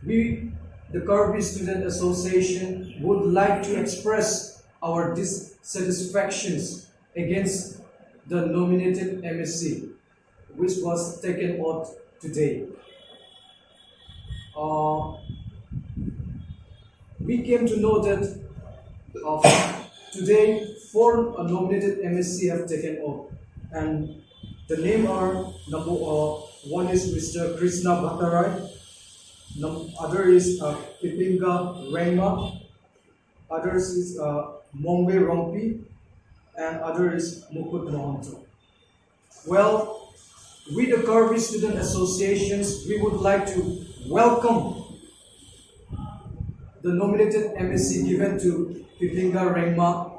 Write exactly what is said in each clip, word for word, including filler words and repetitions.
We, the Karbi Student Association, would like to express our dissatisfactions against the nominated M S C, which was taken out today. Uh, we came to know that uh, today four nominated M S C have taken oath, and the name are number uh, one is Mister Krishna Bhattarai, num- other is uh, Pipinga Rengma, others is uh, Mongve Rongpi, and other is Mukut Mohanto. Well, we the Karbi Student Associations, we would like to welcome the nominated M S C given to Pipinga Rengma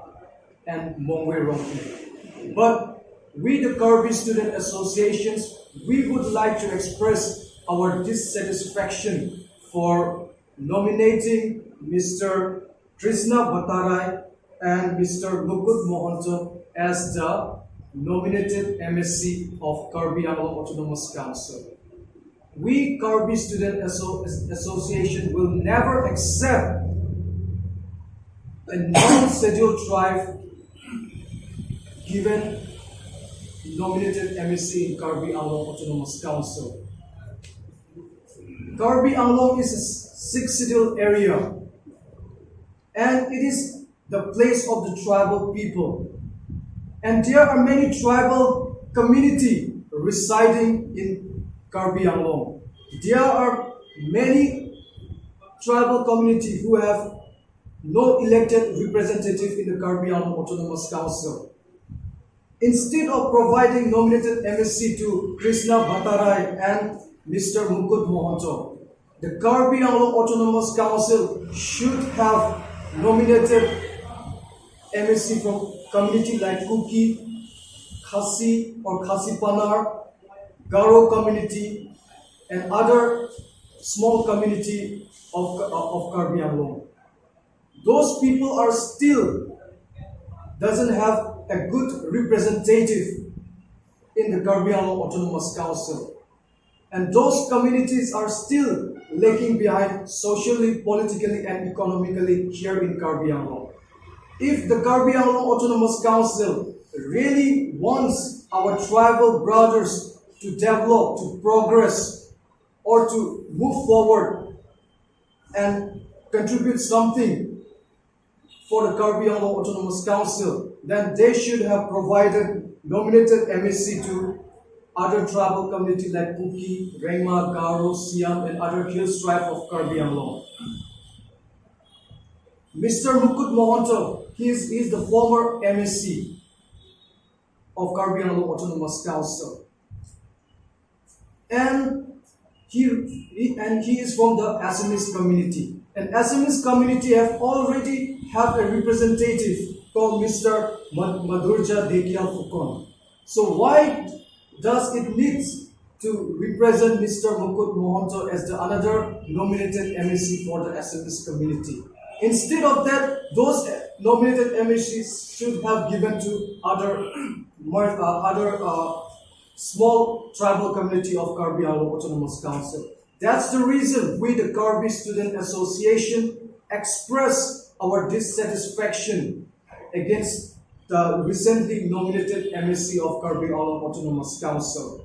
and Mongwe Rongpi. But we the Karbi Student Associations, we would like to express our dissatisfaction for nominating Mister Krishna Bhattarai and Mister Mukut Mohanto as the nominated M S C of Karbi Anglong Autonomous Council. We Karbi Student Asso- Association will never accept a non-scheduled tribe given nominated M S C in Karbi Anglong Autonomous Council. Karbi Anglong is a sixth scheduled area, and it is the place of the tribal people. And there are many tribal community residing in Karbi Anglong. There are many tribal community who have no elected representative in the Karbi Anglong Autonomous Council. Instead of providing nominated M S C to Krishna Bhattarai and Mister Mukut Mohanto, the Karbi Anglong Autonomous Council should have nominated M S C from community like Kuki, Khasi or Khasi Panar, Garo community, and other small community of, of Karbi Anglong. Those people are still doesn't have a good representative in the Karbi Anglong Autonomous Council. And those communities are still lagging behind socially, politically, and economically here in Karbi Anglong. If the Karbi Anglong Autonomous Council really wants our tribal brothers to develop, to progress, or to move forward and contribute something for the Karbi Anglong Autonomous Council, then they should have provided nominated M S C to other tribal community like Kuki, Rengma, Garo, Siam, and other hill tribe of Karbi Anglong. Mister Mukut Mohanto, he is, he is the former M S C of Karbi Anglong Autonomous Council. And he, he and he is from the Assamese community. And Assamese community have already have a representative called Mister Mad- Madhurja Dhekial Fukan. So why does it need to represent Mister Mukut Mohanto as the another nominated M S C for the Assamese community? Instead of that, those nominated M S Cs should have given to other, uh, other uh, small tribal community of Karbi Anglong Autonomous Council. That's the reason we, the Karbi Student Association, express our dissatisfaction against the recently nominated M S C of Karbi Anglong Autonomous Council.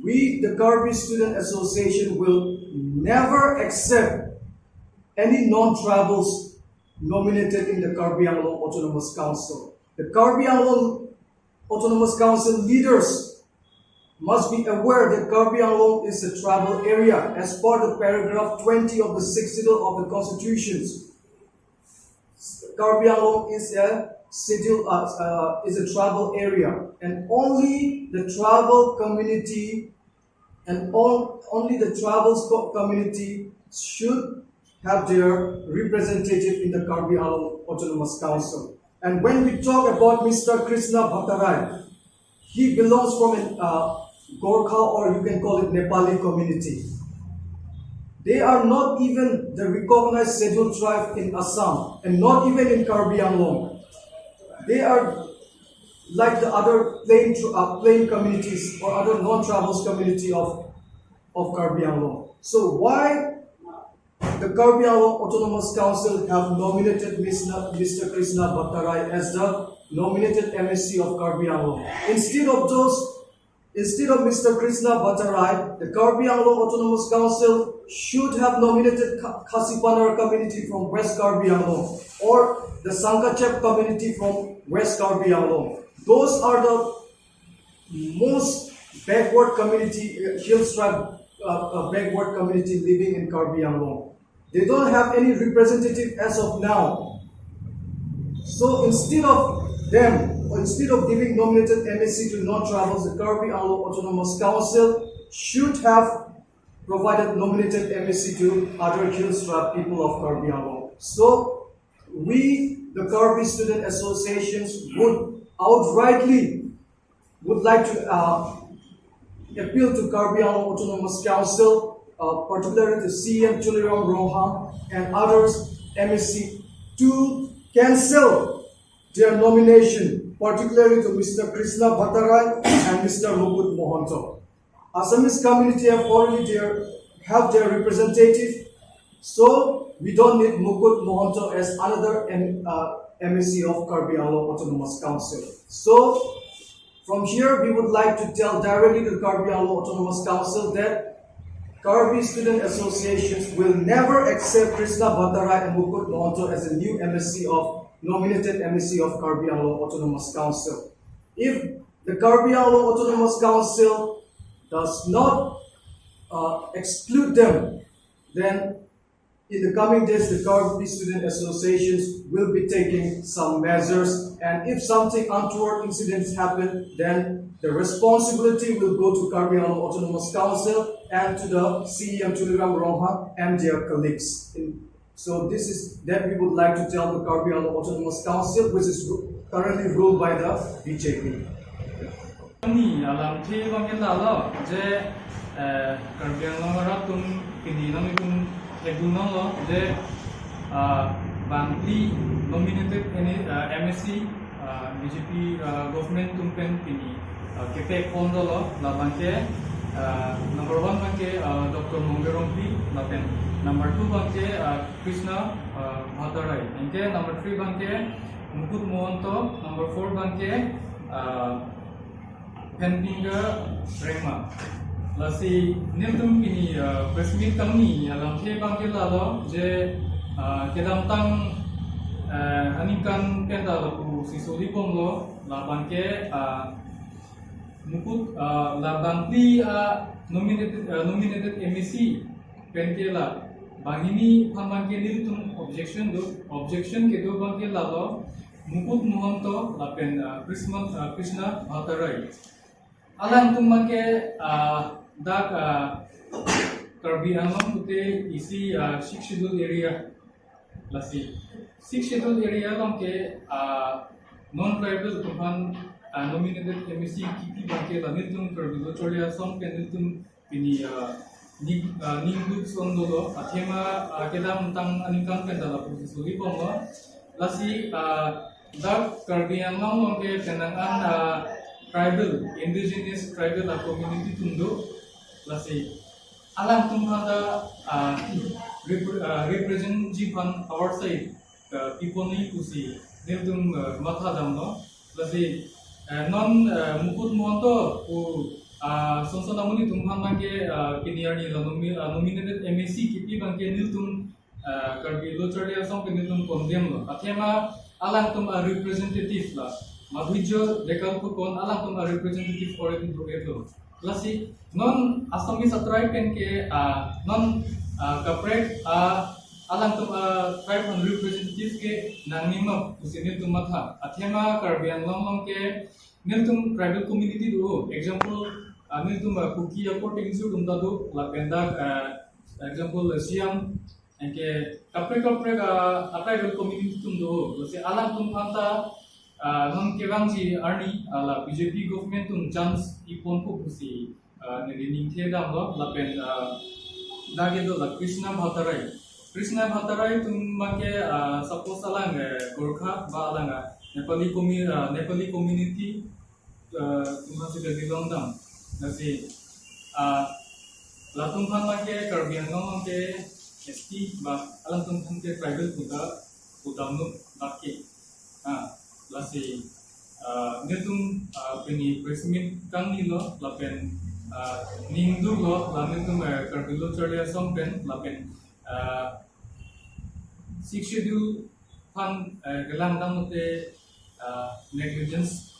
We, the Karbi Student Association, will never accept any non-tribals nominated in the Karbi Anglong Autonomous Council. The Karbi Anglong Autonomous Council leaders must be aware that Karbi Anglong is a tribal area as per the paragraph twenty of the sixth schedule of the constitutions. Karbi Anglong is a schedule uh, uh, is a tribal area, and only the tribal community and all, only the tribal co- community should have their representative in the Karbi Anglong Autonomous Council. And when we talk about Mister Krishna Bhattarai, he belongs from an uh, Gorkha, or you can call it Nepali community. They are not even the recognized scheduled tribe in Assam and not even in Karbi Anglong. They are like the other plain, tr- uh, plain communities or other non-tribals community of, of Karbi Anglong. So why The Karbi Anglong Autonomous Council have nominated Mister Krishna Bhattarai as the nominated M A C of Karbi Anglong. Instead of those, instead of Mister Krishna Bhattarai, the Karbi Anglong Autonomous Council should have nominated Kha- Khasi Panara community from West Karbi Anglong or the Sangkachep community from West Karbi Anglong. Those are the most backward community, uh, hill tribe, uh, uh, backward community living in Karbi Anglong. They don't have any representative as of now. So instead of them, or instead of giving nominated M A C to non-tribals, the Karbi Anglong Autonomous Council should have provided nominated M A C to other hill tribe people of Karbi Anglong. So we, the Karbi Student Associations, would outrightly would like to uh, appeal to Karbi Anglong Autonomous Council, uh, particularly to C E M Tuliram Ronghang and others M A C to cancel their nomination, particularly to Mister Krishna Bhattarai and Mister Mukut Mohanto. Assamese community have already their, have their representative, so we don't need Mukut Mohanto as another M, uh, M A C of Karbi Anglong Autonomous Council. So from here, we would like to tell directly to Karbi Anglong Autonomous Council that Karbi Student Associations will never accept Krishna Bhattarai and Mukut Mohanto as a new M A C of nominated M A C of Karbi Anglong Autonomous Council. If the Karbi Anglong Autonomous Council does not uh, exclude them, then in the coming days, the Karbi Student Associations will be taking some measures, and if something untoward incidents happen, then the responsibility will go to Karbi Anglong Autonomous Council and to the C E M Tuliram Ronghang and their colleagues. In- so this is that we would like to tell the Karbi Anglong Autonomous Council, which is ru- currently ruled by the B J P. Ni alamthe abang ke lalo je eh, Karbi Anglong arat atum pini nanglitum thekdun nanglo je ah, bangphli nominated N- ah, M A C ah, B J P ah, government atum pen pini ah, kepek pon dolo. Labang ke ah, number one abang ke ah, Doctor Monge Rongpi, lapen number two abang ke ah, Krishna ah, Bhattarai, anke number three abang ke Mukut Mohanto, number four abang ke ah, Phenpinga Rengma. Lasi nelitum pini ah, press meet kangni alamthe abang ke lalo je ah, kedamtang ah, aningkan pen ta lapusi soli bomlo, labang ke ah, Mukut ah, labangphli ah, nominated ah, nominated M A C pen ke la banghini aphan abang ke nelitum objection do, objection kedo abang ke lalo Mukut Mohanto lapen ah, Krishna ah, Krishna Bhattarai. Alangtum abang ke ah, dak ah, Karbi Anglong pute isi ah, Sixth Schedule area. Lasi Sixth Schedule area along ke ah, non-tribal atum aphan ah, nominated M A C kipi abang ke la nelitum Karbi Lo Charli Asong pen nelitum pini ah, ning ah, ning duk son dolo. Athema ah, kedamtang aningkan pen ta lapusi soli bomlo. Lasi ah, dak Karbi Anglong along ke penang an ah, tribal, indigenous tribal ah, community atum do. Lasi alangtum aphan ta ah, repre- ah, represent ji aphan our side ah, people ni pusi nelitum ah, matha damlo. Lasi ah, non ah, Mukut Mohanto pu ah, sonson amonit atum aphan abang ke ah, pini arni la nomi- ah, nominated M A C kipi abang ke nelitum ah, Karbi Lo Charli Asong ke nelitum condemn lo. Athema alangtum a representative la Madhurjya Dhekial pu kon alangtum a representative kori do-et lo. Lasi non Assamese a tribe pen ke ah, non ah, kaprek ah, alangtum a tribe an representative ke nangnima pusi nelitum matha. Athema Karbi Anglong along ke nelitum tribal community do. Example ah, nelitum ah, Kuki akorte ingjir atum ta do, lapen dak ah, example ah, Siang, anke kaprek kaprek ah, a tribal community atum do. Lasi alangtum aphan ta ah, non kevangji arni ah, la B J P government atum chance pi ponpo pusi ah, neli ningthe damlo. Lapen ah, dak kedo la Krishna Bhattarai. Krishna Bhattarai atum abang ke ah, suppose alang eh, Gorkha ba alang ah, Nepali commu- ah, Nepali community ah, atum aphansi belong dam. Lasi ah, latum aphan abang ke Karbi Anglong along ke S T ba alangtum aphan ke tribal quota, quota no bak ke. Ah, lasi, ah, nelitum, ah, pini press meet kangnilo lapen, ah, ningduklo la nelitum, eh, Karbi Lo Charli Asong pen lapen, ah, Sixth Schedule aphan, eh, kelang dam lote, ah, negligence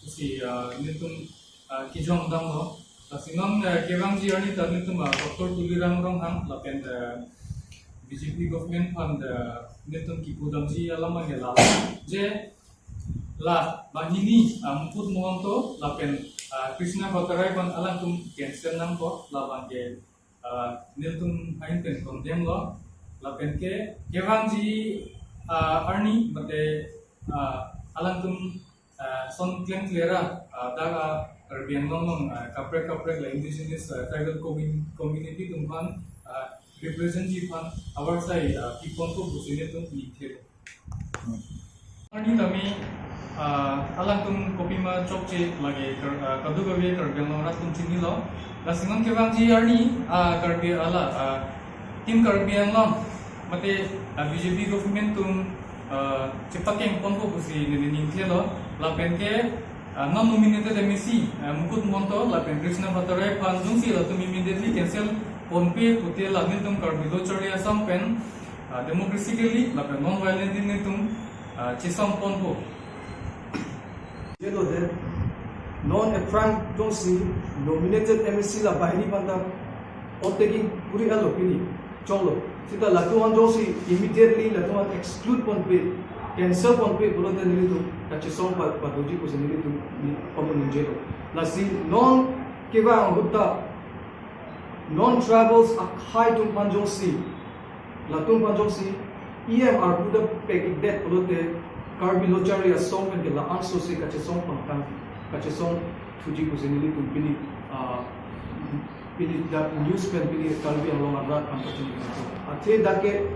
si, ah, nelitum, ah, kejong damlo. Lasi non, eh, kevangji arni ta nelitum, ah, Doctor Tuliram Ronghang lapen, eh, B J P government aphan, eh, nelitum kipu damji alam ke la je la banghini, ah, Mukut Mahanta lapen, ah, Krishna Bhattarai aphan alangtum cancel nangpo labang ke, ah, nelitum ahin pen condemn lo lapen ke kevangji, ah, arni mate, ah, alangtum, ah, son klemkle ra, ah, dak, ah, Karbi Anglong along, ah, kaprek kaprek la indigenous, ah, tribal commun-, community atum aphan, ah, represent ji aphan avarsai, ah, kiponpo pusi nelitum ningthelo. Arni tame, ah, alangtum kopima chokche lake Kar-, ah, kadokave Karbi Anglong arat atum chinilo. Lasi non kevangji arni, ah, Karbi ala, ah, Team Karbi Anglong mate, ah, B J P government atum, ah, chepakengponpo pusi neli ningthelo lapen ke, ah, non nominated M A C, ah, Mukut Mahanta lapen Krishna Bhattarai aphan jongsi latum immediately cancel ponpe pute la nelitum Karbi Lo Charli Asong pen, ah, democratically lapen non violently nelitum, ah, chesongponpo. Jelo de, non aphrang jongsi nominated M A C la banghini aphan ta off-taking kuri-etlo pini, chonglo. Seta latum aphan jongsi immediately latum aphan exclude ponpe, cancel ponpe pulote nelitum kachesong pa, padoji pusi nelitum ni pamun ningjelo. Lasi non kevang ahut ta non-tribals akhei atum aphan jongsi, latum aphan jongsi E M arpu ta pekikdet pulote Karbi Lo Charli Asong pen ke la-anso si kachesong pangkang, kachesong thuji pusi nelitum pini, ah, pini dak news pen pini Karbi Anglong arat aphan kachini. Athe dak ke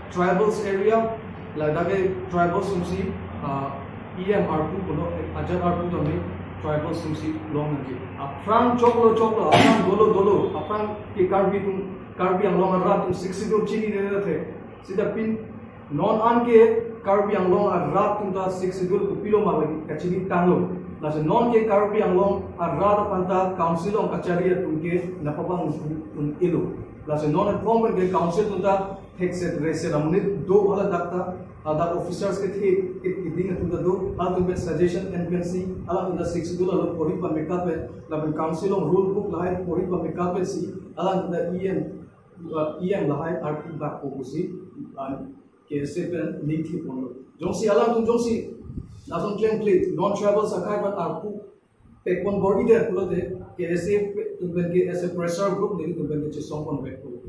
tribals area, ladak ke tribals atum si, ah, E M arpu pulo, ajat arpu tame tribals atum si long nangji. Aphrang choklo choklo, aphrang dolo dolo, aphrang ke Karbi atum, Karbi Anglong arat atum Sixth Schedule chinine athe. Seta pini non an ke Karbi Anglong arat atum ta Sixth Schedule kopilo ma lake kachini tanglo. Lasi non ke Karbi Anglong arat aphan ta council along kachari atum ke nangpabang un-elo. Lasi non aphong pen ke council atum ta thekset reset amonit do hala dak ta, ah, dak officers kethe, ke, keding atum ta do, halatum pen suggestion en pensi, halatum ta Sixth Schedule along porhi pame kal pen, lapen council along rule book lahai porhi pame kal pensi, halatum ta E M, ah, E M lahai arpu dakpo pusi, ah, K S A pen ningthi ponlo. Jongsi alangtum jongsi lason klemkle, non-tribals akhei aphan arpu pekpon bor-idet pulote, K S A atum pen ke as a pressure group nelitum pen ke chesongponvekpo.